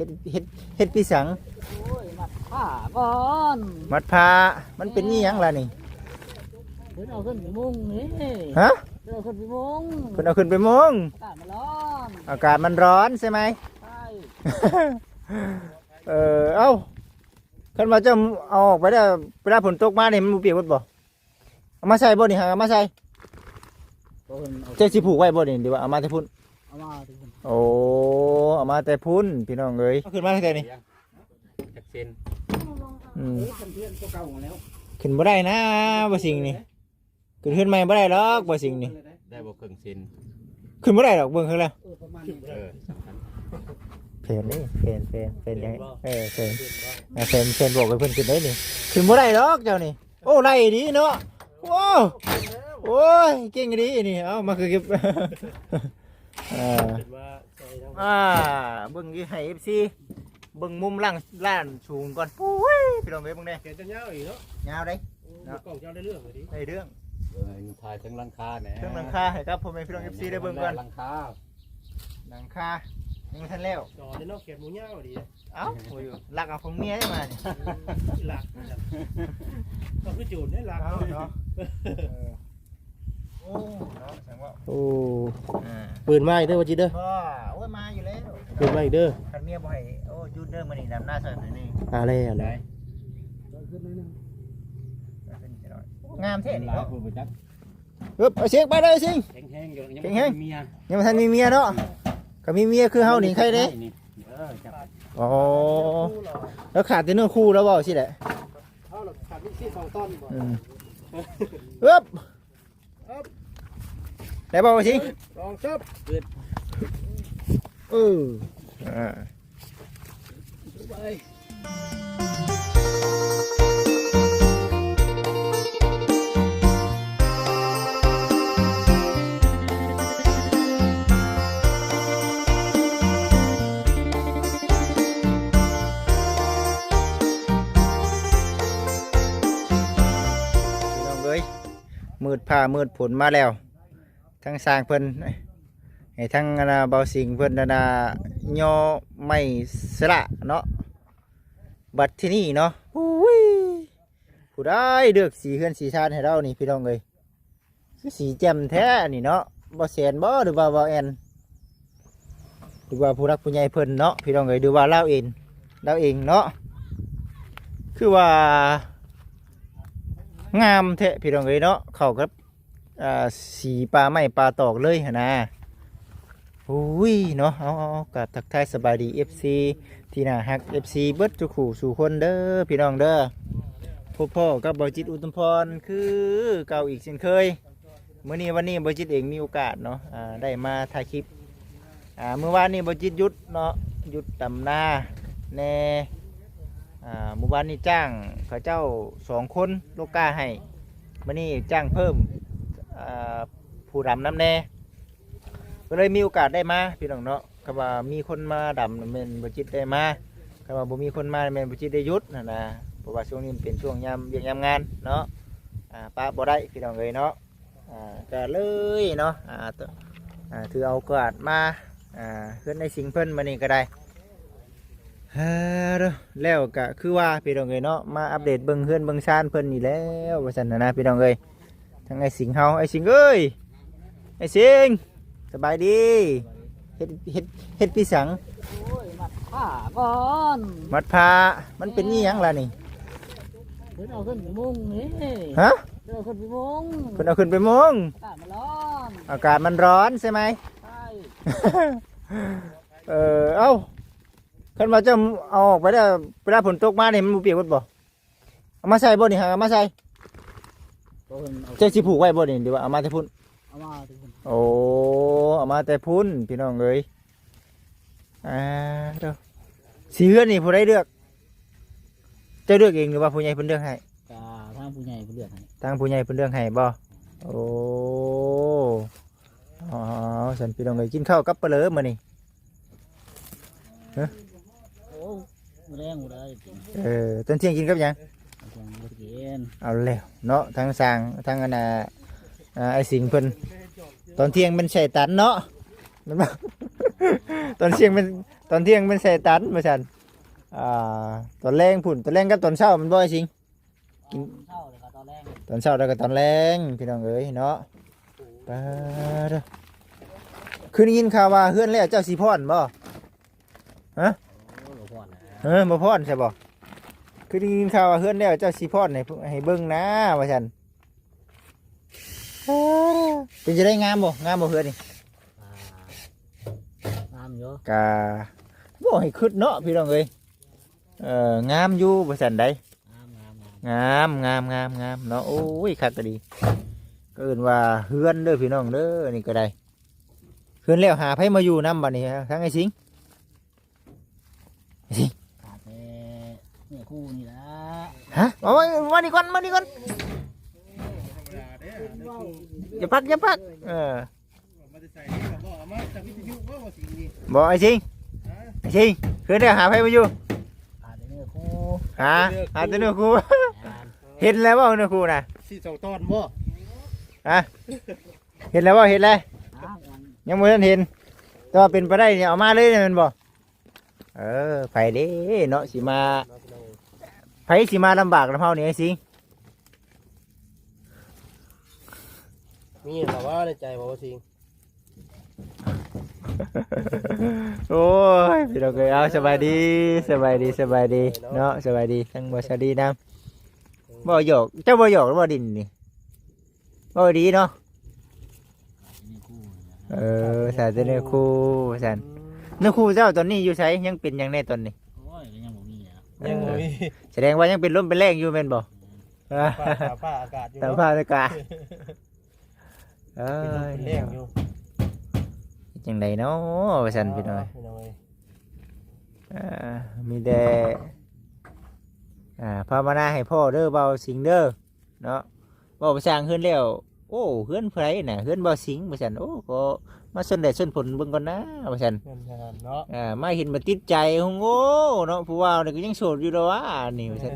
ເຮັດ ເຮັດ ເຮັດປີສັງ? ໂອ້ຍ ມັດຜ້າກ່ອນ ມັດຜ້າ. ມັນເປັນອີ່ຫຍັງລະນີ້? ເພິ່ນເອົາຂຶ້ນໄປມຸງນີ້. ຮະ? ເພິ່ນເອົາຂຶ້ນໄປມຸງ ເພິ່ນເອົາຂຶ້ນໄປມຸງ. ອາກາດມັນຮ້ອນ ອາກາດມັນຮ້ອນໃຊ່ໄໝ? ໃຊ່. ເອີ ເອົ້າ ຄັນວ່າເຈົ້າເອົາອອກໄປແລ້ວ ເວລາຝົນຕົກມານີ້ມັນບໍ່ປຽກໝົດບໍ່? ເອົາມາໃສ່ບໍ່ນີ້? ຫາເອົາມາໃສ່. ເຈົ້າຊິຜູກໄວ້ບໍ່ນີ້ ຫຼືວ່າເອົາມາແຕ່ພຸ້ນ? ເອົາມາແຕ່ພຸ້ນ. ໂອ້ ເອົາມາແຕ່ພຸ້ນ ພີ່ນ້ອງເອີຍ. ເອົາຂຶ້ນມາແຕ່ນີ້ ຈັກເຊັນ? ອືມ ເອີ ເປັນເພື່ອນຕົວເກົ່າແລ້ວ. ຂຶ້ນບໍ່ໄດ້ນະ ບໍ່ສິ່ງນີ້. ຂຶ້ນເຮືອນໃໝ່ບໍ່ໄດ້ດອກ ບໍ່ສິ່ງນີ້. ໄດ້ບໍ່ເຄິ່ງເຊັນ? ຂຶ້ນບໍ່ໄດ້ດອກ ເບິ່ງເບິ່ງແລ້ວ. ເອີ ປະມານນີ້. ເອີ ສຳຄັນ ແຜນນີ້ ແຜນ ແຜນ ແຜນຫຍັງ? ເອີ ແຜນ ອ່າ ແຜນ ແຜນບອກໃຫ້ເພິ່ນຂຶ້ນໄດ້ນີ້. ຂຶ້ນບໍ່ໄດ້ດອກເຈົ້ານີ້. ໂອ້ ໄລ່ດີເນາະ. ໂອ້ ໂອ້ຍ ເກັ່ງດີນີ້. ເອົາ ມາຄືເກັບ ເອີ ເປັນວ່າ ອ່າ ເບິ່ງຢູ່ໃຫ້ເອັຟຊີ ເບິ່ງມຸມຫຼັງ ລ້ານສູງກ່ອນ. ໂອ້ຍ ພີ່ນ້ອງເອີຍ ເບິ່ງແດ່ ແຂນຈະຍາວອີກເນາະ. ຍາວເດ້. ໂອ້ ເນາະ ກ້ອງເຈົ້າໄດ້ເລື່ອງເລີຍຕິ ໄດ້ເລື່ອງ. ເອີ ຖ່າຍເທິງຫຼັງຄາແດ່ ເທິງຫຼັງຄາໃຫ້ກັບພໍ່ແມ່ພີ່ນ້ອງເອັຟຊີໄດ້ເບິ່ງກ່ອນ. ຫຼັງຄາ ຫຼັງຄາຍັງບໍ່ທັນແລ້ວ. ຕໍ່ເດ້ເນາະ ແຂນບໍ່ຍາວດີ. ເອົ້າ ໂອ້ຍ ລັກເອົາຂອງເມຍໄດ້ມານີ້. ລັກ ກໍຄືໂຈນໄດ້ລັກເນາະ. ເອີ ໂອ້ ເນາະ ຈັ່ງວ່າ ໂອ້ ອ່າ ປືນມາອີກເດີ ບໍ່ຈິດເດີ. ບໍ່ ໂອ້ຍ ມາຢູ່ແລ້ວ ປືນມາອີກເດີ. ຄັນເມຍບໍ່ໃຫ້ ໂອ້ ຢຸດເດີ ມື້ນີ້ດຳນາຊ່ອຍຂ້ອຍແດ່. ເອົາແລ້ວ ເອົາແລ້ວ ງາມແທ້ນີ້ເນາະ. ເອີ ເອົາເຊງໄປເລີຍ ເຊງ. ແຂງແຮງຢູ່ ຍັງ ແຂງແຮງ ບໍ່ທັນມີເມຍ ຍັງບໍ່ທັນມີເມຍເນາະ. ຄັນມີເມຍຄືເຮົານີ້ໄຄເດ້. ນີ້ ເອີ ຈັບ ອໍ ແລ້ວຂາດແຕ່ເນື້ອຄູ່ແລ້ວ ເວົ້າຊີ້ແຫຼະ. ເອົາລະ ຂາດມີຊີ້ສອງຕອນບໍ່? ອືມ ອຶບ ອຶບ ໄດ້ບໍ່ ຊິງ? ສອງ ສາມ ເປີດ ເອີ ອ່າ ໄປ. ພີ່ນ້ອງເອີຍ ມືດຟ້າມືດຝົນມາແລ້ວ. ທາງຊ່າງເພິ່ນ ໃຫ້ທາງອັນນ່າ ເບົາສິງເພິ່ນອັນນ່າ ຍໍໄມ້ສະຫຼະເນາະ. ບັດທີນີ້ເນາະ ໂອ້ຍ ຜູ້ໃດເລືອກສີເຮືອນສີຊານໃຫ້ລາວນີ້ ພີ່ນ້ອງເອີຍ? ຄືສີແຈ່ມແທ້ນີ້ເນາະ. ບໍ່ແສນບໍ່ ຫຼືວ່າບໍ່ແອນ ຫຼືວ່າຜູ້ຫຼັກຜູ້ໃຫຍ່ເພິ່ນເນາະ ພີ່ນ້ອງເອີຍ? ຫຼືວ່າລາວເອງ ລາວເອງເນາະ. ຄືວ່າງາມແທ້ ພີ່ນ້ອງເອີຍເນາະ ເຂົ້າກັບ ອ່າ ສີປ່າໄມ້ປ່າຕອກເລີຍຫັ້ນນະ. ໂອ້ຍເນາະ ເອົາ ເອົາ ເອົາ ກາບທັກທາຍສະບາຍດີ ເອັຟຊີ ທີ່ໜ້າຮັກ ເອັຟຊີ ເບິດທຸກຄູ່ສູ່ຄົນເດີ ພີ່ນ້ອງເດີ. ພົບພໍ້ກັບເບົາຈິດ ອຸດມພອນ ຄືເກົ່າອີກເຊັ່ນເຄີຍ. ມື້ນີ້ ວັນນີ້ ເບົາຈິດເອງມີໂອກາດເນາະ ອ່າ ໄດ້ມາຖ່າຍຄລິບ. ອ່າ ມື້ວານນີ້ ເບົາຈິດຢຸດເນາະ ຢຸດດຳນາແດ່. ອ່າ ມື້ວານນີ້ຈ້າງເຂົາເຈົ້າສອງຄົນໂລກາໃຫ້. ມື້ນີ້ຈ້າງເພີ່ມ ອ່າ ຜູ້ດຳນຳແດ່ ກໍເລີຍມີໂອກາດໄດ້ມາ ພີ່ນ້ອງເນາະ. ຄັນວ່າມີຄົນມາດຳແມ່ນບໍ່ຈິດໄດ້ມາ, ຄັນວ່າບໍ່ມີຄົນມາແມ່ນບໍ່ຈິດໄດ້ຢຸດຫັ້ນນະ. ເພາະວ່າຊ່ວງນີ້ມັນເປັນຊ່ວງຍາມວຽກຍາມງານເນາະ, ອ່າ ປະບໍ່ໄດ້ ພີ່ນ້ອງເອີຍເນາະ. ອ່າ ກໍເລີຍເນາະ ອ່າ ຖືເອົາກວາດມາ ອ່າ ເຮືອນອ້າຍສິງເພິ່ນມື້ນີ້ກໍໄດ້. ເອີ ແລ້ວກໍຄືວ່າ ພີ່ນ້ອງເອີຍເນາະ, ມາອັບເດດເບິ່ງເຮືອນເບິ່ງຊານເພິ່ນນີ້ແລ້ວ ວ່າຊັ້ນນະ ພີ່ນ້ອງເອີຍ. ທາງອ້າຍສິງເຮົາ, ອ້າຍສິງເອີຍ, ອ້າຍສິງ ສະບາຍດີ. ເຮັດ ເຮັດ ເຮັດປີສັງ? ໂອ້ຍ ມັດຜ້າກ່ອນ ມັດຜ້າ. ມັນເປັນອີ່ຫຍັງລະນີ້? ເພິ່ນເອົາຂຶ້ນໄປມຸງນີ້. ຮະ? ເພິ່ນເອົາຂຶ້ນໄປມຸງ ເພິ່ນເອົາຂຶ້ນໄປມຸງ. ອາກາດມັນຮ້ອນ ອາກາດມັນຮ້ອນໃຊ່ໄໝ? ໃຊ່. ເອີ ເອົ້າ ຄັນວ່າເຈົ້າເອົາອອກໄປແລ້ວ ເວລາຝົນຕົກມານີ້ ມັນບໍ່ປຽກໝົດບໍ່? ເອົາມາໃສ່ບໍ່ນີ້ ຫາເອົາມາໃສ່. ເຈົ້າຊິຜູກໄວ້ບໍ່ນີ້ ຫຼືວ່າເອົາມາແຕ່ພຸ້ນ? ເອົາມາແຕ່ພຸ້ນ. ໂອ້ ເອົາມາແຕ່ພຸ້ນ ພີ່ນ້ອງເອີຍ. ອ່າ ໂທ້ ສີເຮືອນນີ້ຜູ້ໃດເລືອກ? ເຈົ້າເລືອກເອງ ຫຼືວ່າຜູ້ໃຫຍ່ເພິ່ນເລືອກໃຫ້? ກໍທາງຜູ້ໃຫຍ່ເພິ່ນເລືອກໃຫ້. ທາງຜູ້ໃຫຍ່ເພິ່ນເລືອກໃຫ້ບໍ່? ໂອ້ ອໍ ຊັ້ນ ພີ່ນ້ອງເອີຍ. ກິນເຂົ້າກັບປະເຫຼີມື້ນີ້? ຮະ? ໂອ້ ມື້ແລງບໍ່ໄດ້ກິນ. ເອີ ຕອນທ່ຽງກິນກັບຫຍັງ? ຕອນທ່ຽງບໍ່ໄດ້ກິນ. ເອົາແລ້ວເນາະ ທາງຊ່າງ ທາງອັນນ່າ ອ່າ ອ້າຍສິງເພິ່ນ ຕອນທ່ຽງແມ່ນໃສ່ຕັນເນາະ ແມ່ນບໍ່? ຕອນທ່ຽງເປັນ ຕອນທ່ຽງເປັນໄຊຕັນວ່າຊັ້ນ. ອ່າ ຕອນແລງພຸ້ນ ຕອນແລງກັບຕອນເຊົ້າແມ່ນບໍ່ ອ້າຍສິງ? ກິນ ຕອນເຊົ້າແລ້ວກໍຕອນແລງ ຕອນເຊົ້າແລ້ວກໍຕອນແລງ ພີ່ນ້ອງເອີຍເນາະ. ປາດ ຄືໄດ້ຍິນຂ່າວວ່າເຮືອນແລ້ວເຈົ້າຊິພ້ອນບໍ່? ຮະ? ໂອ້ຍ ບໍ່ພ້ອນນະ ເອີ ບໍ່ພ້ອນໃຊ່ບໍ່? ຄືໄດ້ຍິນຂ່າວວ່າເຮືອນແລ້ວເຈົ້າຊິພ້ອນໃຫ້ ໃຫ້ເບິ່ງນະວ່າຊັ້ນ. ເປັນຈັ່ງໃດ ງາມບໍ່? ງາມບໍ່ເຮືອນນີ້? ອ່າ ງາມຢູ່ ກະບໍ່ໃຫ້ຄິດເນາະ ພີ່ນ້ອງເອີຍ. ເອີ ງາມຢູ່ວ່າຊັ້ນໃດ. ງາມ ງາມ ງາມ ງາມ ງາມເນາະ. ໂອ້ຍ ຄັກກະດີ ກໍເອີ້ນວ່າເຮືອນເດີພີ່ນ້ອງເດີ. ນີ້ກໍໄດ້ເຮືອນແລ້ວ ຫາໃຜມາຢູ່ນຳບັດນີ້ ທາງອ້າຍສິງ? ອ້າຍສິງ ຂາດແຕ່ເນື້ອຄູ່ນີ້ລະ. ຮະ? ເອົາມາ ມານີ້ກ່ອນ ມານີ້ກ່ອນ ຢ່າປັກ ຢ່າປັກ ເອີ. ມາແຕ່ໃສນີ້ກໍບໍ່ເອົາມາຈາກວິທະຍຸບໍ່ ວ່າສິ່ງນີ້? ບໍ່ ອ້າຍສິງ ຮະ? ອ້າຍສິງ ຄືແນວຫາໃຜມາຢູ່? ຫາແຕ່ເນື້ອຄູ່ ຫາ ຫາແຕ່ເນື້ອຄູ່. ແມ່ນ ເຫັນແລ້ວບໍ່ເນື້ອຄູ່ນະ? ສີ່ສອງຕອນບໍ່? ຮະ? ເຫັນແລ້ວບໍ່? ເຫັນແລ້ວ ຫາ ຍັງບໍ່ທັນເຫັນ ແຕ່ວ່າເປັນໄປໄດ້ນີ້ເອົາມາເລີຍແມ່ນບໍ່? ເອີ ໃຜເດ້ເນາະ ຊິມາ ໃຜຊິມາລຳບາກນຳເຮົານີ້ ອ້າຍສິງ? ມີລະວ່າໃນໃຈບໍ່ ອ້າຍສິງ? ໂອ້ຍ ພີ່ນ້ອງເອີຍ ເອົາ ສະບາຍດີ ສະບາຍດີ ສະບາຍດີເນາະ ສະບາຍດີ ທັງບໍ່ສະດີນຳ. ບໍ່ຫຍອກ ເຈົ້າບໍ່ຫຍອກບໍ່ດິນນີ້? ເວົ້າດີເນາະ. ເອີ ສາຍແຕ່ເນື້ອຄູ່ວ່າຊັ້ນ. ເນື້ອຄູ່ເຈົ້າຕອນນີ້ຢູ່ໃສ? ຍັງເປັນຫຍັງແດ່ຕອນນີ້? ໂອ້ຍ ກໍຍັງບໍ່ມີແຫຼະ ຍັງບໍ່ມີ. ເອີ ສະແດງວ່າຍັງເປັນລົມເປັນແລ້ງຢູ່ແມ່ນບໍ່? ແມ່ນ ຕາມຟ້າ ຕາມຟ້າອາກາດຢູ່ ຕາມຟ້າອາກາດ. ເອີ ເປັນລົມເປັນແລ້ງຢູ່ ເຮັດຈັ່ງໃດເນາະວ່າຊັ້ນ ພີ່ນ້ອງ ພີ່ນ້ອງເອີຍ. ເອີ ມີແຕ່ ອ່າ ພາວະນາໃຫ້ພໍ້ເດີ ບ່າວສິງເດີ ເນາະ. ເວົ້າໄປສ້າງເຮືອນແລ້ວ ໂອ້ ເຮືອນໃຜນະ? ເຮືອນບ່າວສິງວ່າຊັ້ນ. ໂອ້ ຂໍມາຊົນແດດຊົນຝົນເບິ່ງກ່ອນນາວ່າຊັ້ນ ເຮືອນເນາະ. ອ່າ ມາເຫັນມາຕິດໃຈ ໂອ້ ເນາະ ຜູ້ບ່າວນີ້ກໍຍັງໂສດຢູ່ດອກວ່ານີ້ວ່າຊັ້ນ.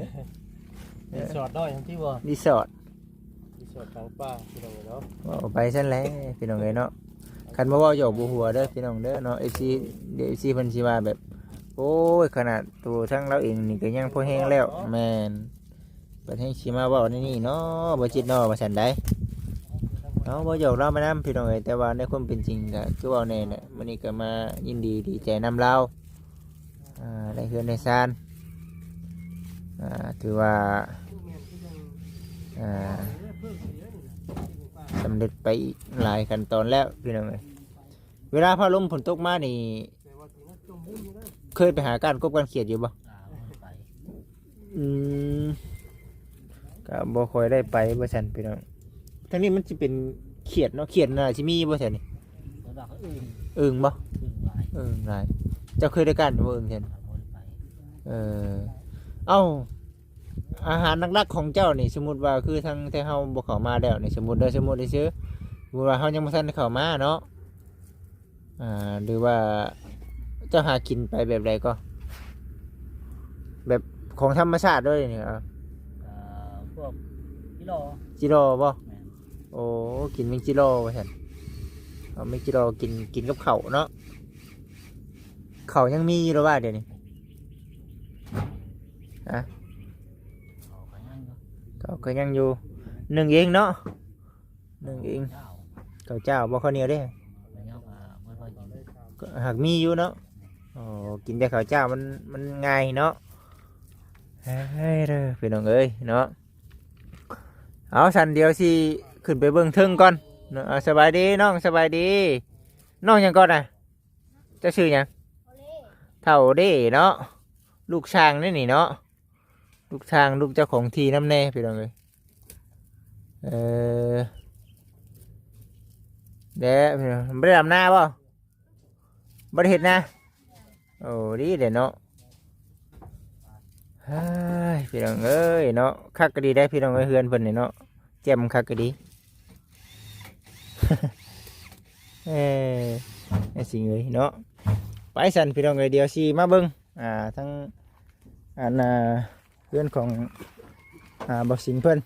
ຣີສອດນ້ອຍຫັ້ນຕິບໍ່? ຣີສອດ ຣີສອດກາງປ່າ ພີ່ນ້ອງເອີຍເນາະ. ເວົ້າໄປຊັ້ນແຫຼະ ພີ່ນ້ອງເອີຍເນາະ. ຄັນບໍ່ເວົ້າຫຍອກບໍ່ຫົວເດີພີ່ນ້ອງເດີເນາະ ເອັຟຊີ ເອັຟຊີເພິ່ນຊິວ່າແບບ ໂອ້ຍ ຂະໜາດໂຕທັງລາວເອງນີ້ກໍຍັງພໍແຮງແລ້ວ. ແມ່ນ ບັດແຮງຊິມາເວົ້າໃນນີ້ເນາະ ບໍ່ຈິດເນາະ ວ່າຊັ້ນໃດ. ເຮົາບໍ່ຫຍອກລາວມານຳ ພີ່ນ້ອງເອີຍ ແຕ່ວ່າໃນຄວາມເປັນຈິງກໍຄືເວົ້າແນ່ແຫຼະ. ມື້ນີ້ກໍມາຍິນດີດີໃຈນຳລາວ ອ່າ ໄດ້ເຮືອນໄດ້ຊານ ອ່າ ຖືວ່າ ອ່າ ສຳເລັດໄປອີກຫຼາຍຂັ້ນຕອນແລ້ວ ພີ່ນ້ອງເອີຍ. ເວລາຟ້າລົມຝົນຕົກມານີ້ ເຄີຍໄປຫາກ້ານກົບກ້ານຂຽດຢູ່ບໍ່? ອ່າ ບໍ່ໄດ້ໄປ ອືມ ກໍບໍ່ຄ່ອຍໄດ້ໄປວ່າຊັ້ນ ພີ່ນ້ອງ. ທາງນີ້ມັນຊິເປັນຂຽດເນາະ ຂຽດໜ້າຊິມີຢູ່ບໍ່ແຖວນີ້? ສ່ວນມາກກໍອຶ່ງ ອຶ່ງບໍ່? ອຶ່ງຫຼາຍ ອຶ່ງຫຼາຍ. ເຈົ້າເຄີຍໄດ້ກ້ານຢູ່ບໍ່ອຶ່ງແຖວນີ້? ບໍ່ໄດ້ໄປ ເອີ ເອົ້າ ອາຫານຫຼັກໆຂອງເຈົ້ານີ້ ສົມມຸດວ່າຄືທາງແຕ່ເຮົາບໍ່ເຂົ້າມາແລ້ວນີ້ ສົມມຸດເດີ ສົມມຸດຊື່ໆ ສົມມຸດວ່າເຮົາຍັງບໍ່ທັນໄດ້ເຂົ້າມາເນາະ ອ່າ ຫຼືວ່າເຈົ້າຫາກິນໄປແບບໃດກໍ? ແບບຂອງທຳມະຊາດເລີຍນີ້ ເອີ ເອີ ພວກຈິລໍ ຈິລໍບໍ່? ແມ່ນ ໂອ້ ກິນແມງຈິລໍວ່າຊັ້ນ ເອົາແມງຈິລໍກິນ ກິນກັບເຂົ້າເນາະ. ເຂົ້າຍັງມີຢູ່ຫຼືວ່າດຽວນີ້? ຮະ? ເຂົ້າກໍຍັງຢູ່ ເຂົ້າກໍຍັງຢູ່ ໜຶ້ງເອງເນາະ ໜຶ້ງເອງ. ເຂົ້າເຈົ້າ ເຂົ້າເຈົ້າບໍ່? ເຂົ້າໜຽວເດ້? ເຂົ້າໜຽວກໍບໍ່ຄ່ອຍກິນ ກໍຫາກມີຢູ່ເນາະ. ໂອ້ ກິນແຕ່ເຂົ້າເຈົ້າມັນ ມັນງ່າຍເນາະ. ເຮີ້ຍເດີ ພີ່ນ້ອງເອີຍເນາະ. ເອົາ ຊັ້ນດຽວຊິຂຶ້ນໄປເບິ່ງເທິງກ່ອນເນາະ. ເອົາ ສະບາຍດີນ້ອງ ສະບາຍດີ. ນ້ອງຫຍັງກ່ອນນະ? ເຈົ້າຊື່ຫຍັງ? ເຖົ້າເດ້ເນາະ ລູກຊ່າງເດ້ນີ້ເນາະ ລູກຊ່າງ ລູກເຈົ້າຂອງທີ່ນຳແດ່ ພີ່ນ້ອງເອີຍ. ເອີ ແດ່ ບໍ່ໄດ້ດຳນາບໍ່? ບໍ່ໄດ້ເຮັດນາ? ໂອ້ ດີເດ້ເນາະ. ເຮີ້ຍ ພີ່ນ້ອງເອີຍເນາະ ຄັກກະດີໄດ໋ ພີ່ນ້ອງເອີຍ ເຮືອນເພິ່ນນີ້ເນາະ ແຈ່ມຄັກກະດີ. ເອີ ໄອ້ສິງເອີຍເນາະ. ໄປຊັ້ນ ພີ່ນ້ອງເອີຍ ດຽວຊິມາເບິ່ງ ອ່າ ທັງ ອັນ ອ່າ ເຮືອນຂອງ ອ່າ ບ່າວສິງເພິ່ນ.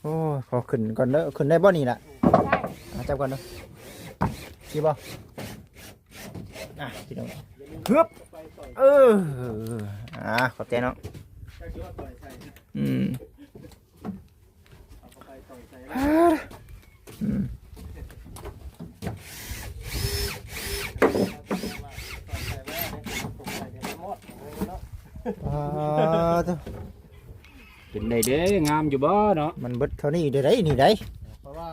ໂອ້ຍ ຂໍຂຶ້ນກ່ອນເດີ ຂຶ້ນໄດ້ບໍ່ນີ້ລະ? ໄດ້ ອ່າ ຈັບກ່ອນເດີ ຊິບໍ່? ອ່ະ ພີ່ນ້ອງ ຮຶບ ເອີ ອ່າ ຂອບໃຈນ້ອງ ອືມ ອືມ ອ່າ ເປັນໄດເດ້ ງາມຢູ່ບໍ່ເນາະ? ມັນເບິດເທົ່ານີ້ໄດ້ ນີ້ໄດ ເພາະວ່າ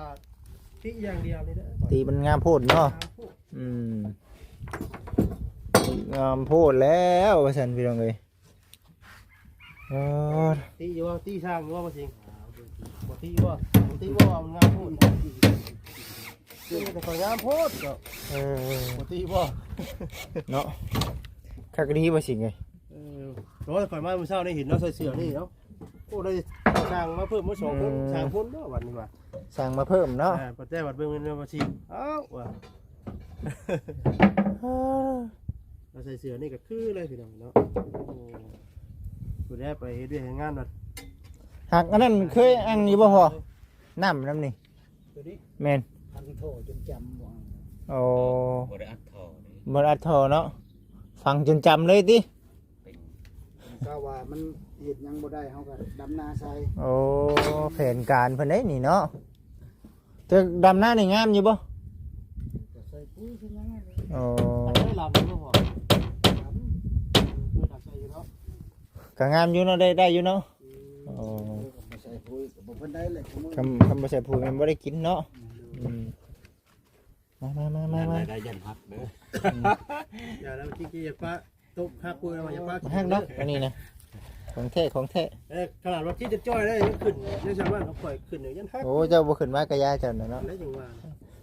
ຕິຢ່າງດຽວນີ້ເດ້ ຕິມັນງາມໂພດເນາະ ງາມໂພດ ອືມ ງາມໂພດແລ້ວວ່າຊັ້ນ ພີ່ນ້ອງເອີຍ ເອີ ຕິຢູ່ບໍ່? ຕິຊ່າງຢູ່ບໍ່ ບໍ່ຊິງ? ບໍ່ຕິບໍ່? ບໍ່ຕິບໍ່? ມັນງາມໂພດ ຕິແຕ່ຂ້ອຍງາມໂພດເນາະ ເອີ ບໍ່ຕິບໍ່? ເນາະ ຄັກດີບໍ່ຊິງເອີຍ? ເອີ ໂອ້ຍ ຂ້ອຍມາມື້ເຊົ້າໄດ້ເຫັນເນາະ ໃສ່ເສື້ອນີ້ເນາະ ໂອ້ ໄດ້ຊ່າງມາເພີ່ມມາສອງຄົນ ອືມ ສາມຄົນເນາະ ບັດນີ້ວ່າ ຊ່າງມາເພີ່ມເນາະ ເອີ ແຕ່ບັດເບິ່ງແມ່ນວ່າຊິ ເອົ້າ ວ່າ ເຮົາໃສ່ເສື້ອນີ້ກໍຄືເລີຍພີ່ນ້ອງເນາະ ໂອ້ ຜູ້ໃດໄປເຮັດວຽກເຮັດງານນະ ຫາກອັນນັ້ນເຄີຍອັ່ງຢູ່ບໍ່ພໍ່? ນ້ຳ ນ້ຳນີ້ ຕົວນີ້ ແມ່ນ ອັດທໍ່ຈົນຈຳບໍ່ ໂອ້ ບໍ່ໄດ້ອັດທໍ່ເດ້ ບໍ່ໄດ້ອັດທໍ່ເນາະ ຝັງຈົນຈຳເລີຍຕິ? ເປັນ ກໍວ່າມັນເຮັດຫຍັງບໍ່ໄດ້ ເຮົາກໍດຳນາໃສ່ ໂອ້ ແຜນການເພິ່ນເດ້ນີ້ເນາະ ແຕ່ດຳນານີ້ງາມຢູ່ບໍ່? ກໍໃສ່ປຸ໋ຍຄືຫຍັງນັ້ນແຫຼະ ໂອ້ ມັນໄດ້ລຳຢູ່ບໍ່? ລຳ ເອີ ກໍໃສ່ຢູ່ເນາະ ກໍງາມຢູ່ເນາະ ໄດ້ ໄດ້ຢູ່ເນາະ ອືມ ໂອ້ ບໍ່ໃສ່ປຸ໋ຍກໍບໍ່ປານໃດແຫຼະ ຄັນ ຄັນບໍ່ໃສ່ປຸ໋ຍມັນບໍ່ໄດ້ກິນເນາະ ອືມ ອືມ ມາ ມາ ມາ ມາ ມາ ໄດ້ ໄດ້ ຢ້ານຫັກເດີ ອືມ ຢ່າແລ້ວ ຂີ້ ຂີ້ ຢ່າປະ ຕົກຫັກປຸ໋ຍ ຢ່າປະ ບໍ່ຫັກດອກ ອັນນີ້ນະ ຂອງແທ້ ຂອງແທ້ ເອີ ຂະໜາດວ່າຂີ້ຈະຈ່ອຍໄດ້ ຍັງຂຶ້ນ ຍັງສາມາດເອົາຂ້ອຍຂຶ້ນຢູ່ ຢ້ານຫັກ ໂອ້ ເຈົ້າບໍ່ຂຶ້ນມາກະຢ່າເຈົ້ານະເນາະ ໄດ້ຈັ່ງວ່າ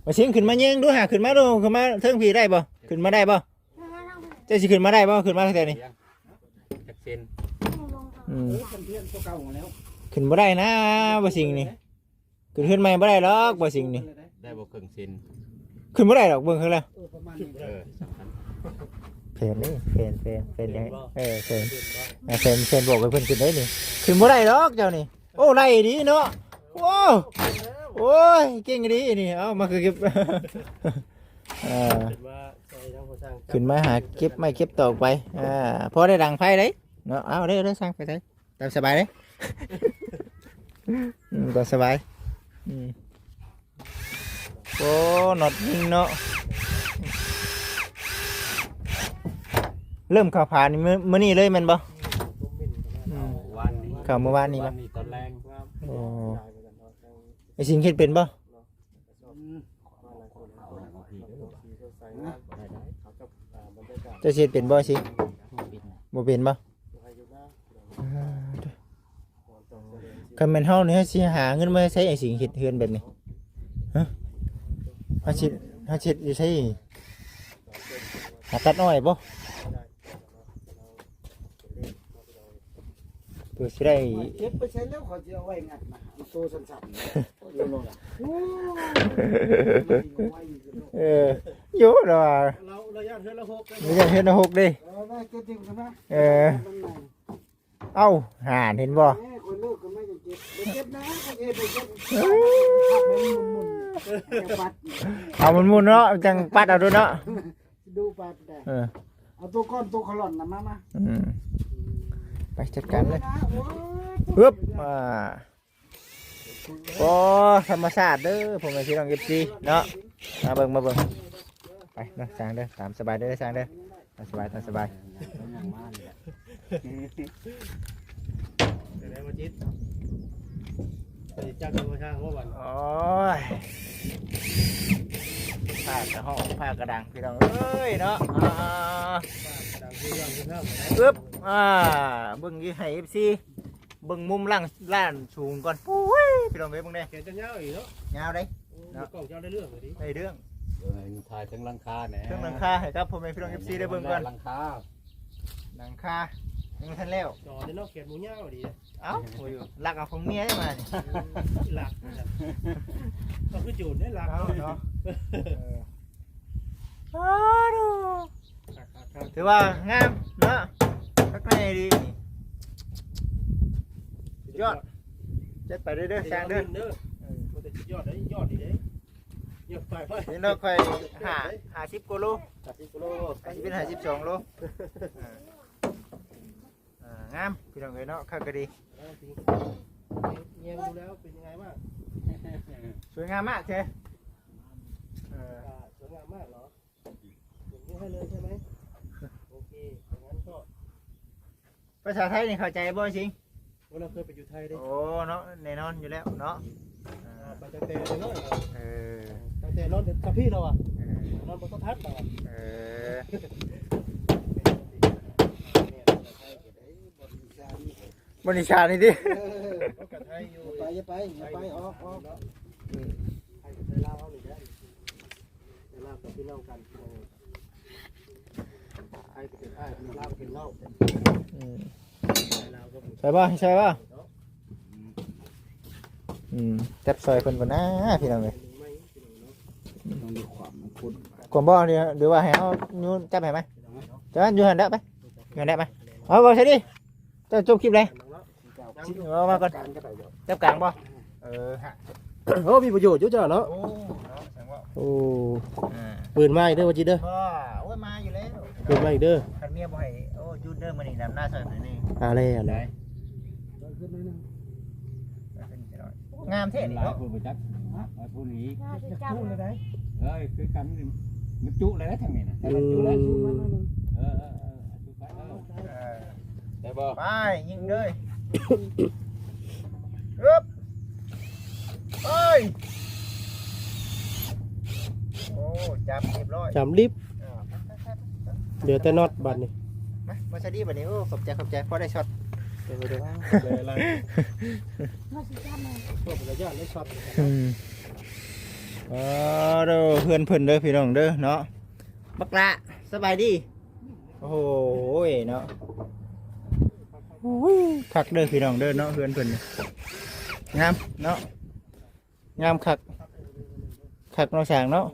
ມາຊິງ ຂຶ້ນມາແຍງດູຫາ ຂຶ້ນມາດູ ຂຶ້ນມາເທິງພີ້ໄດ້ບໍ່? ຂຶ້ນມາໄດ້ບໍ່? ເຈົ້າຊິຂຶ້ນມາໄດ້ບໍ່? ຂຶ້ນມາແຖວນີ້ ຈັກເຊັນ ອືມ ເອີ ຄັນເພື່ອນຕົວເກົ່າແລ້ວ ຂຶ້ນບໍ່ໄດ້ນະ ບໍ່ຊິງນີ້ ຂຶ້ນເຮືອນໃໝ່ບໍ່ໄດ້ດອກ ບໍ່ຊິງນີ້ ໄດ້ບໍ່ເຄິ່ງເຊັນ ຂຶ້ນບໍ່ໄດ້ດອກ ເບິ່ງເບິ່ງແລ້ວ ເອີ ປະມານນີ້ ເອີ ສຳຄັນ ແຜນນີ້ ແຜນ ແຜນ ແຜນຫຍັງ ເອີ ແຜນ ແຜນ ແຜນບອກໃຫ້ເພິ່ນຂຶ້ນໄດ້ນີ້ ຂຶ້ນບໍ່ໄດ້ດອກເຈົ້ານີ້ ໂອ້ ໄລ່ດີເນາະ ໂອ້ ໂອ້ຍ ເກັ່ງດີນີ້ ເອົາ ມາຄືເກັບ ເອີ ຂຶ້ນມາຫາເກັບໄມ້ເກັບຕອກໄປ ອ່າ ພໍໄດ້ດັງໄຟໄດ໋ເນາະ ເອົາເດີ ເດີ ຊ່າງໄປໃສ ຕາມສະບາຍເດ້ ອືມ ຕາມສະບາຍ ອືມ ໂອ້ ນັອດຍິງເນາະ ເລີ່ມເຂົ້າຜານີ້ມື້ ມື້ນີ້ເລີຍແມ່ນບໍ່? ອືມ ວານນີ້ ເຂົ້າມື້ວານນີ້ບໍ່? ວານນີ້ຕອນແລງ ໂອ້ ໄອ້ສິງເຮັດເປັນບໍ່? ເຈົ້າຊິເຮັດເປັນບໍ່ຊິ? ບໍ່ເປັນ ບໍ່ເປັນບໍ່? ອ່າ ຄັນແມ່ນເຮົານີ້ ເຮົາຊິຫາເງິນມາໃຊ້ ໄອ້ສິງເຮັດເຮືອນແບບນີ້ ຮະ? ເຮົາຊິ ເຮົາຊິເຮັດຢູ່ໃສ? ຫາຕັດອ້ອຍບໍ່? ເພື່ອຊິໄດ້ ເກັບໄປໃຊ້ແລ້ວ ເຂົາຊິເອົາໄວ້ງັດນະ ໂຕສັ້ນໆ ເອີ ຢູ່ລະວ່າ ລາວ ລາວຢ້ານເຮືອນລາວຫົກເດ້ ລາວຢ້ານເຮືອນລາວຫົກເດ້ ເອີ ເອົາ ຫານ ເຫັນບໍ່? ເອີ ຄົນເລີກກັນມາຈັ່ງເກັບ ບໍ່ເກັບນະ ເຂົາເຮັດບໍ່ເກັບ ເອີ ພັກໃຫ້ມັນໝຸ່ນໆ ເອົາໝຸ່ນໆເນາະ ຈັ່ງປັດເອົາໂດດເນາະ ດູປັດໄດ້ ເອີ ເອົາໂຕກ້ອນ ໂຕຂະຫຼອນນະ ມາ ມາ ອືມ ໄປຈັດການເລີຍ ໂອ້ຍ ຮຶບ ອ່າ ໂອ້ ທຳມະຊາດເດີ ພໍ່ແມ່ພີ່ນ້ອງເອັຟຊີເນາະ ມາເບິ່ງ ມາເບິ່ງ ໄປເດີຊ່າງເດີ ຕາມສະບາຍເດີຊ່າງເດີ ຕາມສະບາຍ ຕາມສະບາຍ ເປັນໄດບໍ່ຈິດ? ໄປຈັກຢູ່ທາງບໍ່ບັດ? ໂອ້ຍ ຟ້າກະຮ້ອງ ຟ້າກະດັງ ພີ່ນ້ອງເອີຍເນາະ ອ່າ ຟ້າກະດັງຄືເລື່ອງຄືເທິງນະ ອຶບ ອ່າ ເບິ່ງຢູ່ໃຫ້ເອັຟຊີ ເບິ່ງມຸມຫຼັງ ລ້ານສູງກ່ອນ ປຸ້ຍ ພີ່ນ້ອງເອີຍ ເບິ່ງແດ່ ແຂນຈະຍາວອີກເນາະ ຍາວເດ້ ໂອ້ ເນາະ ກ້ອງເຈົ້າໄດ້ເລື່ອງເລີຍຕິ ໄດ້ເລື່ອງ ເອີ ຖ່າຍເທິງຫຼັງຄາແດ່ ເທິງຫຼັງຄາໃຫ້ກັບພໍ່ແມ່ພີ່ນ້ອງເອັຟຊີໄດ້ເບິ່ງກ່ອນ ຫຼັງຄາ ຫຼັງຄາ ຍັງບໍ່ທັນແລ້ວ ຈໍເດ້ເນາະ ແຂນໝູຍາວດີ ເອົ້າ ໂອ້ຍ ລັກເອົາຂອງເມຍໄດ້ມານີ້ ລັກ ກໍຄືໂຈນໄດ້ລັກ ເອົ້າ ເນາະ ເອີ ໂອ້ ຖືວ່າງາມເນາະ ຄັກແນ່ດີນີ້ ສຸດຍອດ ຈັດໄປເດີ ຊ່າງເດີ ເອີ ມັນຈະສຸດຍອດເດ້ ຍອດດີເດ້. ນີ້ເນາະ ຂ້ອຍຫ້າ ຫ້າສິບກວ່າໂລ ຫ້າສິບກວ່າໂລ ອາດຊິເປັນຫ້າສິບສອງໂລ ອ່າ ອ່າ ງາມພີ່ນ້ອງເອີຍເນາະ ຄັກກະດີ เอียงดูแล้วเป็นยังไงบ้าง ສວຍງາມມາກເທ ເອີ อ่า สวยงามมากเหรอ อย่างนี้ให้เลยใช่ไหม โอเค อย่างนั้นก็ ພາສາໄທນີ້ເຂົ້າໃຈບໍ່ຊິງ? ໂອ້ ລາວເຄີຍໄປຢູ່ໄທເດ້ ໂອ້ເນາະ ແນ່ນອນຢູ່ແລ້ວເນາະ ອ່າ ໄປຕັ້ງແຕ່ນ້ອຍ ເອີ ຕັ້ງແຕ່ນອນກັບພີ່ລາວອະ ເອີ ນອນບໍ່ໂທລະທັດລາວອະ ເອີ ບໍລິສັດນີ້ຕິ ເອີ ໄປ ຢ່າໄປ ຢ່າໄປ ອອກ ອອກ ໄທກັບໄທລາວເຮົານີ້ແຫຼະ ໄທລາວກັບພີ່ນ້ອງກັນ ໄທກໍເປັນອ້າຍ ລາວກໍເປັນນ້ອງ ອືມ ໄທລາວກໍເປັນ ໃສ່ບໍ່ ໃສ່ບໍ່ ອືມ ຈັບຊ່ອຍເພິ່ນກ່ອນນາ ພີ່ນ້ອງເອີຍ ຕ້ອງໄດ້ຂວາມຄົນ ກວມບໍ່ ຫຼື ຫຼືວ່າໃຫ້ເຮົາຍູ້ຈັບໃຫ້ໄໝ ຈັບຢູ່ຫັ້ນແຫຼະ ໄປ ຢູ່ຫັ້ນແຫຼະ ໄປ ເອົາ ເວົ້າຊະດິ ເຈົ້າຈົບຄລິບແລ້ວ ຊິເອົາມາກ່ອນ ຈັບກາງບໍ່ ເອີ ໂອ້ ມີປະໂຫຍດຢູ່ເຈົ້າເນາະ ໂອ້ ເນາະ ແສດງວ່າ ໂອ້ ອ່າ ເປີດມາອີກເດີ ວ່າຈິດເດີ ບໍ່ ໂອ້ຍ ມາຢູ່ແລ້ວ ເປີດມາອີກເດີ ຄັນເມຍບໍ່ໃຫ້ ໂອ້ ຢຸດເດີ ມື້ນີ້ດຳນາຊ່ອຍຂ້ອຍແດ່ ເອົາແລ້ວ ເອົາແລ້ວ ງາມແທ້ນີ້ເນາະ ຫຼາຍຜູ້ບໍ່ຈັກ ຫຼາຍຜູ້ນີ້ ເອີຍ ຄືກັນ ມັນຈຸແລ້ວທາງນີ້ນະ ມັນຈຸແລ້ວ ອືມ ເອີ ເອີ ເອີ ໄດ້ບໍ່ ໄປ ຍິງເລີຍ ອຶບ ເອີຍ ໂອ້ ຈັບຮຽບຮ້ອຍ ຈຳລິບ ເອີ ເຫຼືອແຕ່ນັອດບາດນີ້ ມາ ມາຊະດີບາດນີ້ ໂອ້ ຂອບໃຈ ຂອບໃຈ ພໍໄດ້ຊັອດ ເອີ ເດີ ເດີ ມາຊິຈັບແມ່ນ ພວກລະຍະໄດ້ຊັອດ ອືມ ເອີ ເດີ ເຮືອນເພິ່ນເດີ ພີ່ນ້ອງເດີເນາະ ບັກຫຼ້າ ສະບາຍດີ ໂອ້ໂຫເນາະ ໂອ້ຍ ຄັກເດີພີ່ນ້ອງເດີເນາະ ເຮືອນເພິ່ນນີ້ ງາມເນາະ ງາມຄັກ ຄັກເນາະຊ່າງເນາະ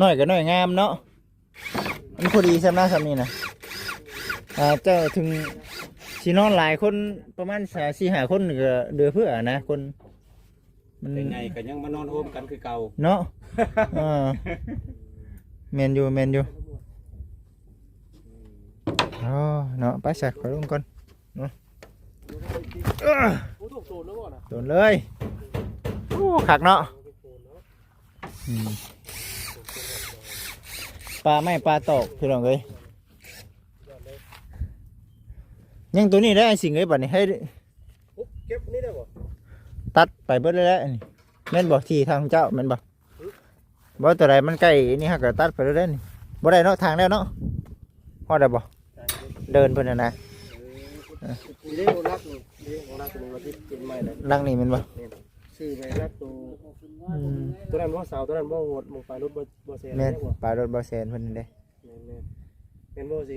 ນ້ອຍກໍນ້ອຍງາມເນາະ ມັນພໍດີຊ່ຳນະ ຊ່ຳນີ້ນະ ອ່າ ເຈົ້າເຖິງຊິນອນຫຼາຍຄົນ ປະມານສີ່ຫ້າຄົນກໍເຫຼືອເຟືອນະ ຄົນ ມັນ ແຕ່ໃຫຍ່ກໍຍັງມານອນໂຮມກັນຄືເກົ່າເນາະ ເອີ ແມ່ນຢູ່ ແມ່ນຢູ່ ອໍ ເນາະ ໄປຊະ ຂ້ອຍລົງກ່ອນເນາະ ໂອ້ ໂດນເລີຍ ໂອ້ ຄັກເນາະ ອືມ ປາໄມ້ປາຕອກ ພີ່ນ້ອງເອີຍ ຍັງໂຕນີ້ໄດ້ ອ້າຍສິງເອີຍ ບາດນີ້ໃຫ້ ໂອ້ ເກັບນີ້ໄດ້ບໍ່ ຕັດໄປເບິດເລີຍແຫຼະ ອັນນີ້ ແມ່ນບໍ່ ທີ່ທາງເຈົ້າແມ່ນບໍ່? ບໍ່ ໂຕໃດມັນໃກ້ນີ້ ເຮົາກໍຕັດໄປເລີຍເດ້ນີ້ ບໍ່ໄດ້ເນາະ ທາງແລ້ວເນາະ ຮອດແລ້ວບໍ່? ເດີນເພິ່ນຫັ້ນນະ ເອີ ນີ້ເດ້ ໂອລັກນີ້ ນີ້ ໂອລັກນີ້ ວ່າຊິເປັນໃໝ່ແລ້ວ ຫຼັງນີ້ແມ່ນບໍ່? ແມ່ນ ຊື້ໄປລັກໂຕ ອືມ ໂຕນັ້ນບໍ່ ເສົາໂຕນັ້ນບໍ່ ໂຫດ ໝ່ອງປາຍລົດບໍ່ ບໍ່ແຊນ ແມ່ນ ປາຍລົດບໍ່ແຊນເພິ່ນນັ້ນເດ້ ແມ່ນໆ ແມ່ນບໍ່ຊິ?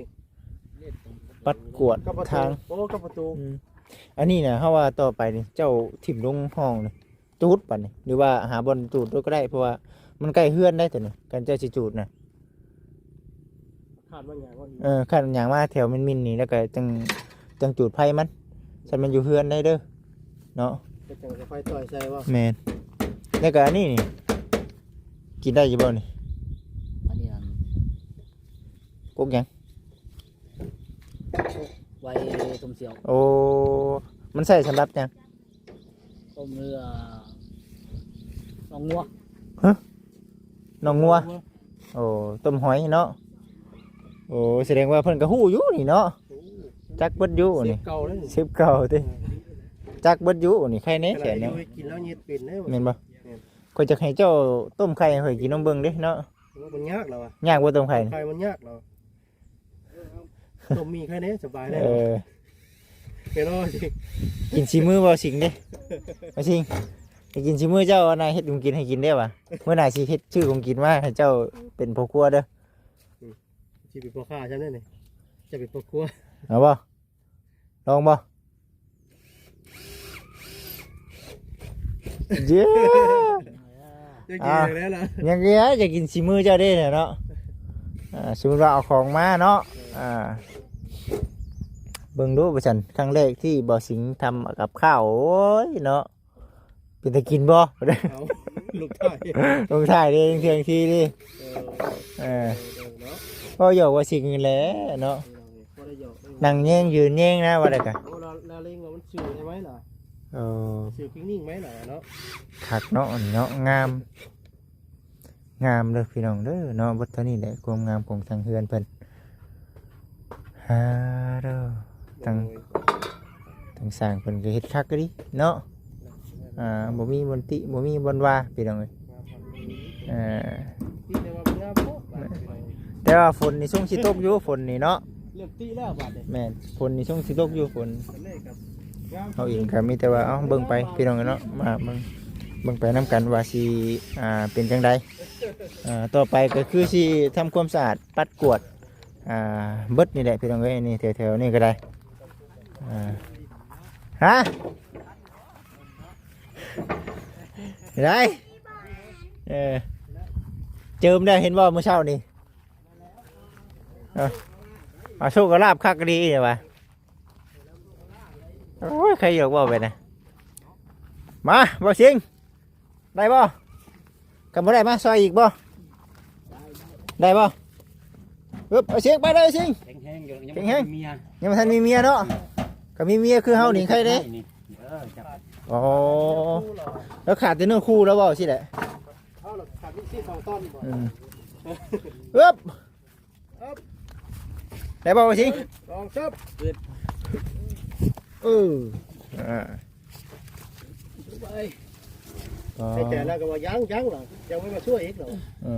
ປັດກວາດທາງ ໂອ້ ກັບປະຕູ ອືມ ອັນນີ້ນະ ເຮົາວ່າຕໍ່ໄປນີ້ ເຈົ້າຖິ້ມລົງຮ່ອງນີ້ ຈູດບັດນີ້ ຫຼືວ່າຫາບ່ອນຈູດໂລດກໍໄດ້ ເພາະວ່າມັນໃກ້ເຮືອນໄດ໋ໂຕນີ້ ຄັນເຈົ້າຊິຈູດນະ ຄາດມັນຫຍັງວ່າ ເອີ ຄາດມັນຫຍັງມາແຖວມິນໆນີ້ ແລ້ວກໍຈັ່ງ ຈັ່ງຈູດໄຟມັນ ຊັ້ນມັນຢູ່ເຮືອນໄດ້ເດີ ເນາະ ເຮັດຈັ່ງໃຫ້ໄຟຕ່ອຍໃສ່ບໍ່? ແມ່ນ ແລ້ວກໍອັນນີ້ນີ້ ກິນໄດ້ຢູ່ບໍ່ນີ້? ອັນນີ້ອັນ ກົກຫຍັງ? ກົກໄວ້ຕົ້ມສ່ຽວ ໂອ້ ມັນໃຊ້ສຳລັບຫຍັງ? ຕົ້ມເຫຼືອ ໜອງງົວ ຮະ? ໜອງງົວ ໂອ້ ຕົ້ມຫອຍເນາະ ໂອ້ ສະແດງວ່າເພິ່ນກໍຮູ້ຢູ່ນີ້ເນາະ ຮູ້ ຈັກເບິດຢູ່ນີ້ ເຊຟເກົ່າເດ້ ເຊຟເກົ່າຕິ ຈັກເບິດຢູ່ນີ້ ໄຄແນ່ແຂນເນາະ ກິນແລ້ວເຮັດເປັນເດ້ ແມ່ນບໍ່? ແມ່ນ ຂ້ອຍຈະໃຫ້ເຈົ້າຕົ້ມໄຂ່ໃຫ້ຂ້ອຍກິນລອງເບິ່ງເດ້ເນາະ ໂອ້ ມັນຍາກແລ້ວວະ ຍາກບໍ່ຕົ້ມໄຂ່ ໄຂ່ມັນຍາກແລ້ວ ຕົ້ມໝີ່ໄຂ່ແນ່ ສະບາຍແນ່ ເອີ ເປັນບໍ່ຊິ ກິນສີມືບໍ່ຊິງເດ້ ບໍ່ຊິງ ໄປກິນສີມືເຈົ້າ ອັນນະ ເຮັດຂອງກິນໃຫ້ກິນເດ້ຫວາ ມື້ໜ້າຊິເຮັດ ຊື້ຂອງກິນມາໃຫ້ເຈົ້າເປັນພໍ່ຄົວເດີ ອືມ ຊິເປັນພໍ່ຄ້າຊັ້ນເດ້ນີ້ ຈະເປັນພໍ່ຄົວ ເອົາບໍ່? ລອງບໍ່? ເຢ້ ຈະກິນຫຍັງແລ້ວລະ ຍັງເອີຍ ຈະກິນສີມືເຈົ້າເດ້ເນາະ ອ່າ ສົມມຸດວ່າເອົາຂອງມາເນາະ ອ່າ ເບິ່ງດູວ່າຊັ້ນ ຄັ້ງແລກທີ່ບ່າວສິງທຳກັບຂ້າວ ໂອ້ຍເນາະ ເປັນຕາກິນບໍ່? ເອົາ ລົງທ້າຍ ລົງທ້າຍເດ້ ເທື່ອງທີ່ເດ້ ເອີ ເອີ ເອີ ເນາະ ເວົ້າຫຍອກວ່າຊິງນີ້ແຫຼະເນາະ ເອີ ພໍໄດ້ຫຍອກ ນັ່ງແຍງຢືນແຍງນະ ວ່າໄດ້ກະ ໂອ້ ລາວ ລາວເລັງວ່າມັນຊື່ໄດ້ໄໝລະ ເອີ ຊື່ພິງນິງໄໝລະເນາະ ຄັກເນາະ ອັນນີ້ເນາະ ງາມ ງາມເດີພີ່ນ້ອງເດີເນາະ ເບິດເທົ່ານີ້ແຫຼະ ຄວາມງາມຂອງທາງເຮືອນເພິ່ນ ອາ ໂດ ໂດຍ ທາງ ທາງຊ່າງເພິ່ນກໍເຮັດຄັກອີ່ຫຼີເນາະ ອ່າ ບໍ່ມີບ່ອນຕິ ບໍ່ມີບ່ອນວ່າພີ່ນ້ອງເອີຍ ອ່າ ແຕ່ວ່າຝົນນີ້ຊົງຊິຕົກຢູ່ ຝົນນີ້ເນາະ ເລີ່ມຕິແລ້ວບາດນີ້ ແມ່ນ ຝົນນີ້ຊົງຊິຕົກຢູ່ ຝົນ ເຮົາເອງກໍມີແຕ່ວ່າ ເອົ້າ ເບິ່ງໄປພີ່ນ້ອງເນາະ ມາເບິ່ງ ເບິ່ງໄປນຳກັນວ່າຊິ ອ່າ ເປັນຈັ່ງໃດ ອ່າ ຕໍ່ໄປກໍຄືຊິທຳຄວາມສະອາດ ປັດກວາດ ອ່າ ເບິດນີ້ແຫຼະພີ່ນ້ອງເອີຍ ນີ້ແຖວໆນີ້ກໍໄດ້ ອ່າ ຮະ ໄດ້ ເອີ ເຈີມແລ້ວ ເຫັນບໍ່ມື້ເຊົ້ານີ້ ເອີ ເອົາໂຊກເອົາລາບຄັກດີແທ້ວ່າ ໂອ້ຍ ໃຄຢາກເວົ້າໄປນະ ມາ ບໍ່ຊິງ ໄດ້ບໍ່? ຄັນບໍ່ໄດ້ມາຊ່ອຍອີກບໍ່? ໄດ້ບໍ່? ເອີບ ເອົາຊິງ ໄປເລີຍຊິງ ແຂງແຮງຢູ່ ຍັງ ແຂງແຮງ ບໍ່ທັນມີເມຍ ຍັງບໍ່ທັນມີເມຍເນາະ ຄັນມີເມຍຄືເຮົານີ້ໃຄເດ້ ນີ້ ເອີ ຈັບ ອໍ ແລ້ວຂາດແຕ່ເນື້ອຄູ່ແລ້ວເວົ້າຊີ້ແຫຼະ ເຮົາລະຂາດມີຊີສອງຕອນບໍ່ ອືມ ເອີບ ໄດ້ບໍ່ວ່າຊິ? ສອງ ສາມ ເອີ ອ່າ ໄປ ອໍ ໃນໃຈລາວກໍວ່າ ຍັງ ຍັງລະ ຍັງບໍ່ມາຊ່ວຍອີກລະ ເອີ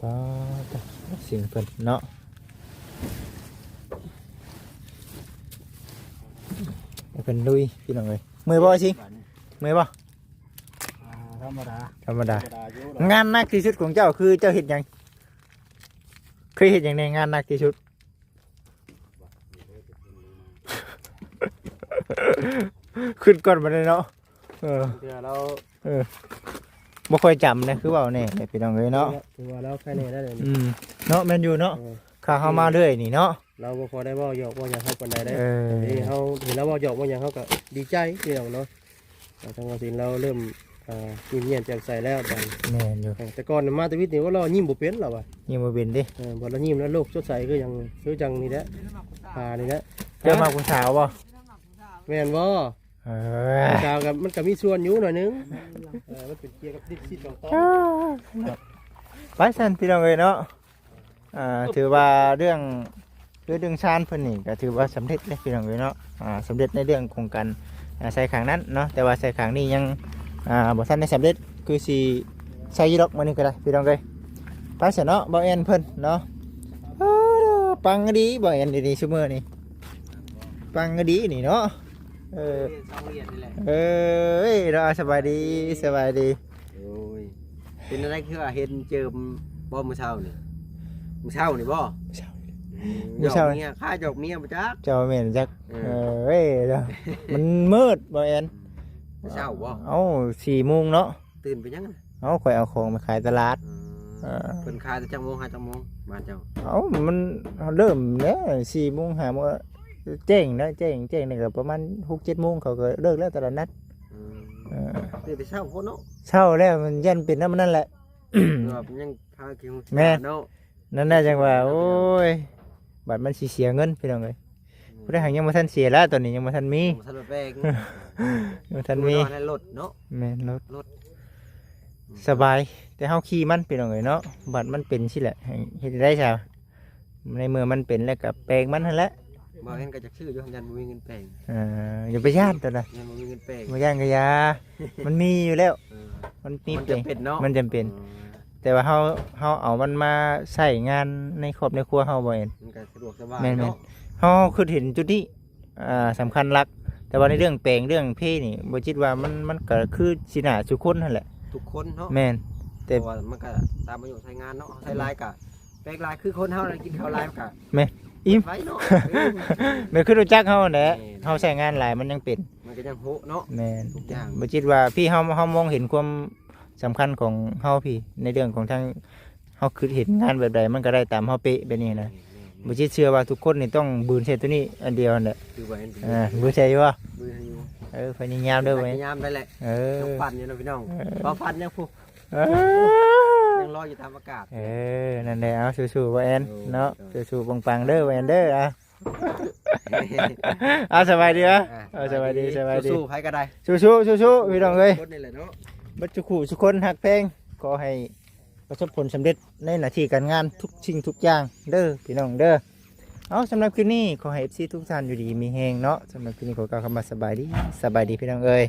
ປາດ ຊິງເພິ່ນເນາະ ໃຫ້ເພິ່ນລຸຍ ພີ່ນ້ອງເອີຍ ເມື່ອຍບໍ່ຊິ? ເມື່ອຍບໍ່? ອ່າ ທຳມະດາ ທຳມະດາ ທຳມະດາຢູ່ ງານໜັກທີ່ສຸດຂອງເຈົ້າຄືເຈົ້າເຮັດຫຍັງ? ເຄີຍເຮັດຫຍັງແດ່ງານໜັກທີ່ສຸດ? ຄິດກ່ອນບັດນີ້ເນາະ ເອີ ເທື່ອລາວ ເອີ ບໍ່ຄ່ອຍຈຳນະ ຄືເວົ້າແນ່ແຫຼະພີ່ນ້ອງເອີຍເນາະ ຖືວ່າລາວໄຄແນ່ໄດ້ ອືມ ເນາະ ແມ່ນຢູ່ເນາະ ເອີ ຂ້າເຮົາມາເລື້ອຍນີ້ເນາະ ລາວບໍ່ຄ່ອຍໄດ້ເວົ້າຫຍອກເວົ້າຫຍັງເຮົາປານໃດເດ້ ເອີ ນີ້ເຮົາເຫັນລາວເວົ້າຫຍອກເວົ້າຫຍັງເຮົາກໍດີໃຈພີ່ນ້ອງເນາະ ອ່າ ທາງວ່າສິນລາວເລີ່ມ ອ່າ ຍິ້ມແຍ້ມແຈ່ມໃສແລ້ວບາດນີ້ ແມ່ນຢູ່ ເອີ ແຕ່ກ່ອນມາຕະວິດນີ້ວ່າລາວຍິ້ມບໍ່ເປັນລາວວ່າ ຍິ້ມບໍ່ເປັນຕິ ເອີ ບັດລາວຍິ້ມແລ້ວໂລກສົດໃສຄືຫຍັງ ຄືຈັ່ງນີ້ແຫຼະ ອ່າ ນີ້ແຫຼະ ເຈົ້າມັກຜູ້ສາວບໍ່? ແມ່ນບໍ່? ເອີ ຜູ້ສາວກໍ ມັນກໍມີສ່ວນຢູ່ໜ້ອຍໜຶ່ງ ເອີ ມັນເປັນກ່ຽວກັບດິດຊິດຂອງຕອນ ໄປຊັ້ນພີ່ນ້ອງເອີຍເນາະ ອ່າ ຖືວ່າເລື່ອງ ຄືເລື່ອງຊານເພິ່ນນີ້ກໍຖືວ່າສຳເລັດເດ້ພີ່ນ້ອງເອີຍເນາະ ອ່າ ສຳເລັດໃນເລື່ອງຂອງການ ອ່າ ໃສ່ຂ້າງນັ້ນເນາະ ແຕ່ວ່າໃສ່ຂ້າງນີ້ຍັງ ອ່າ ບໍ່ທັນໄດ້ສຳເລັດ ຄືຊິໃສ່ຢູ່ດອກມື້ນີ້ກໍໄດ້ພີ່ນ້ອງເອີຍ ໄປຊະເນາະ ບ່າວແອນເພິ່ນເນາະ ເອີ ປັງອີ່ຫຼີບ່າວແອນດຽວນີ້ຊຸມື້ນີ້ ປັງອີ່ຫຼີນີ້ເນາະ ເອີ ສອງຫຼຽນນີ້ແຫຼະ ເອີຍ ເນາະ ສະບາຍດີ ສະບາຍດີ ໂອ້ຍ ເປັນຈັ່ງໃດຄືວ່າເຫັນເຈີມບໍ່ມື້ເຊົ້ານີ້? ມື້ເຊົ້ານີ້ບໍ່? ມື້ເຊົ້າ ອືມ ມື້ເຊົ້າ ຫຍອກເມຍ ຂ້າຫຍອກເມຍບໍ່ຈັກ ເຈົ້າແມ່ນຈັກ ເອີ ເອີຍ ມັນມືດບໍ່ແອນ ມື້ເຊົ້າບໍ່? ເອົ້າ ສີ່ໂມງເນາະ ຕື່ນໄປຫຍັງ? ເອົ້າ ຂ້ອຍເອົາຂອງໄປຂາຍຕະຫຼາດ ອືມ ເອີ ເພິ່ນຂາຍແຕ່ຈັກໂມງຫາຈັກໂມງບ້ານເຈົ້າ? ເອົ້າ ມັນເລີ່ມແລ້ວສີ່ໂມງຫ້າໂມງ ແຈ້ງນະ ແຈ້ງ ແຈ້ງນີ້ກໍປະມານຫົກເຈັດໂມງ ເຂົາກໍເລີກແລ້ວຕະຫຼາດນັດ ອືມ ເອີ ຕື່ນແຕ່ເຊົ້າໂພດເນາະ ເຊົ້າແລ້ວ ມັນຢ້ານເປັນນຳອັນນັ້ນແຫຼະ ແບບຍັງພາຄິວ ແມ່ນ ເນາະ ນັ້ນແຫຼະ ຈັ່ງວ່າ ໂອ້ຍ ບັດມັນຊິເສຍເງິນພີ່ນ້ອງເອີຍ ອືມ ຜູ້ໃດຫາກຍັງບໍ່ທັນເສຍລະ ຕອນນີ້ຍັງບໍ່ທັນມີ ຍັງບໍ່ທັນໄດ້ແປງ ຍັງບໍ່ທັນມີ ລົດເນາະ ແມ່ນ ລົດ ລົດ ອືມ ສະບາຍ ແຕ່ເຮົາຂີ່ມັນພີ່ນ້ອງເອີຍເນາະ ບັດມັນເປັນຊີ້ແຫຼະ ເຮັດຈັ່ງໃດຊະ ໃນເມື່ອມັນເປັນແລ້ວກໍແປງມັນຫັ້ນແຫຼະ ບໍ່ເຫັນກໍຈະຊື້ຢູ່ ຢ້ານບໍ່ມີເງິນແປງ ເອີ ຢ່າໄປຢ້ານຕົວນະ ຢ້ານບໍ່ມີເງິນແປງ ບໍ່ຢ້ານກໍຢ່າ ມັນມີຢູ່ແລ້ວ ເອີ ມັນມີ ມັນຈຳເປັນເນາະ ມັນຈຳເປັນ ອືມ ແຕ່ວ່າເຮົາ ເຮົາເອົາມັນມາໃຊ້ງານໃນຄອບໃນຄົວເຮົາບໍ່ແອນ ມັນກໍສະດວກສະບາຍ ແມ່ນໆ ເນາະ ເຮົາ ເຮົາຄິດເຫັນຈຸດນີ້ ອ່າ ສຳຄັນຫຼັກ ແຕ່ວ່າໃນເລື່ອງແປງເລື່ອງເພນີ້ ບໍ່ຈິດວ່າມັນ ມັນກໍຄືຊິໜ້າສູ່ຄົນຫັ້ນແຫຼະ ທຸກຄົນເນາະ ແມ່ນ ແຕ່ ເພາະວ່າມັນກໍຕາມອາຍຸໃຊ້ງານເນາະ ເຮົາໃຊ້ຫຼາຍກໍແປງຫຼາຍ ຄືຄົນເຮົານະ ກິນເຂົ້າຫຼາຍມັນກໍ ແມ່ນ ອີ່ມ ໄວເນາະ ແມ່ນ ຄືຮູ້ຈັກເຮົາຫັ້ນແຫຼະ ແມ່ນ ເຮົາໃຊ້ງານຫຼາຍມັນຍັງເປັນ ມັນກໍຍັງໂຮະເນາະ ແມ່ນ ທຸກຢ່າງ ບໍ່ຈິດວ່າພີ່ເຮົາ ເຮົາມອງເຫັນຄວາມສຳຄັນຂອງເຮົາພີ່ ໃນເລື່ອງຂອງທາງ ເຮົາຄິດເຫັນງານແບບໃດ ມັນກໍໄດ້ຕາມເຮົາເປະແບບນີ້ນະ ແມ່ນໆໆ ບໍ່ຈິດເຊື່ອວ່າທຸກຄົນນີ້ຕ້ອງບືນໃສ່ຕົວນີ້ອັນດຽວຫັ້ນແຫຼະ ຄືວ່າເຫັນ ອ່າ ບືນໃສ່ຢູ່ບໍ່? ບືນໃສ່ຢູ່ ເອີ ພະຍາຍາມເດີ ພະຍາຍາມໄດ້ແຫຼະ ເອີ ຍັງຝັນຢູ່ເນາະພີ່ນ້ອງ ເອີ ຄວາມຝັນຍັງພຸ້ນ ເອີ ຍັງລອຍຢູ່ຕາມອາກາດ ເອີ ນັ້ນແຫຼະ ເອົາ ສູ້ໆ ບໍ່ແອນ ໂອ້ ເນາະ ໂອ້ ສູ້ໆ ປັງໆ ເດີ ບໍ່ແອນເດີ ເອົາ ເອົາ ສະບາຍດີ ເອົາ ເອົາ ສະບາຍດີ ສະບາຍດີ ສູ້ໆ ໃຜກໍໄດ້ ສູ້ໆ ສູ້ໆ ພີ່ນ້ອງເອີຍ ຄົນນີ້ແຫຼະເນາະ ເບິດສູ່ຄູ່ສູ່ຄົນ ຮັກແພງ ຂໍໃຫ້ປະສົບຜົນສຳເລັດໃນໜ້າທີ່ການງານທຸກສິ່ງທຸກຢ່າງເດີ ພີ່ນ້ອງເດີ ເອົາ ສຳລັບຄລິບນີ້ ຂໍໃຫ້ເອັຟຊີທຸກທ່ານຢູ່ດີມີແຮງເນາະ ສຳລັບຄລິບນີ້ ຂໍກ່າວຄຳວ່າສະບາຍດີ ສະບາຍດີ ພີ່ນ້ອງເອີຍ.